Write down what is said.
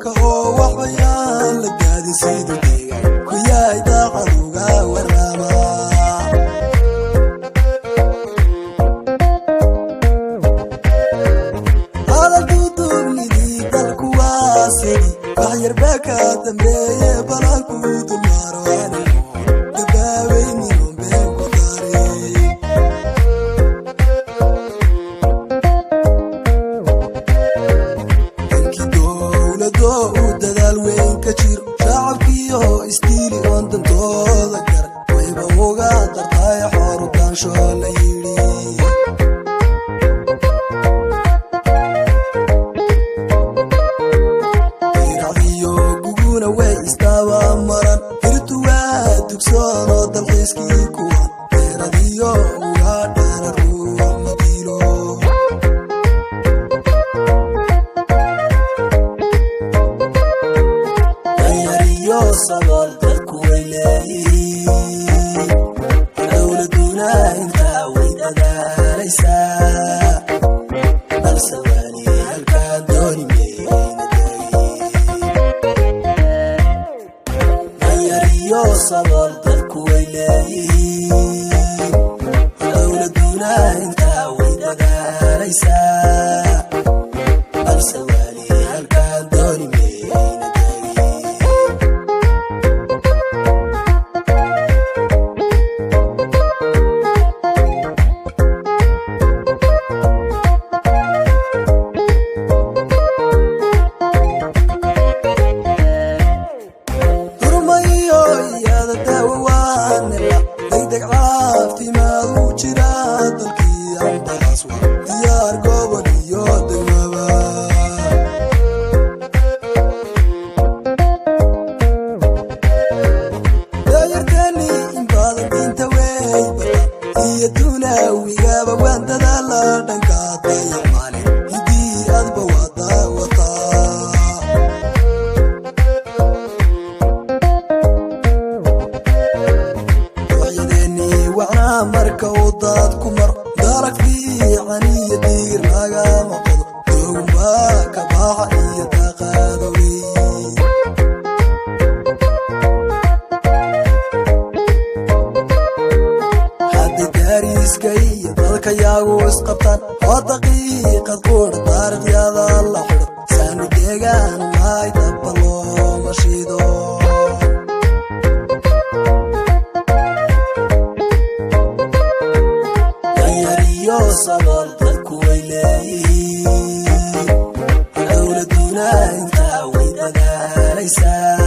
dalka oo waxbayaan la gaadin siduu deegaan ku yahay daacad uga warrama. Hadal duuduubnidii dalku waa sidii wax yarbaa ka dambeeye balanku dulmaaro anigu dabaabaynin been ku daray. Dankii dowlado uu dadaal weyn ka jiro shacabkiioo isdiili oon dantooda garan wayba uga dartay xoorutaansho la yidhi. Iracdiyo guguna way istaaba maran hirtu waa dugsoon oo dalxiiskii kuwan deeradiyo uga dhana ruux madiilo. Danyariyo sabool dadku way leeyihiin, dowladuna intaa way dadaalaysaa, balse wali halkaan dooni mayna degin. Danyariyo sabool dadku way leeyihiin, dowladuna intaa way dadaalaysaa, balse wali halkaan dooni mayna degin. Durmayo iyada daawo waanela degdeg caafimaad u jira dalkii ambalaas waa diyaar gobol iyo degmaba. Daayartani in badan diinta way barta iyo dunawigaba waan dadaala dhanka dayacmale hidii adba waa daawataa. Dooxyadeennii wacnaa marka uu daad ku maro dalag fiican iyo diir lagama qodo doogunbaa ka baxa iyo daaqadowley. Hadday daariiska iyo dalka yaagu isqabtaan oo daqiiqad qudha taariikhyada la xidho saanu deegaan nahay dabba looma shido. Danyariyo sabool dadku way leeyihiin, dowladuna intaa way dadaalaysaa.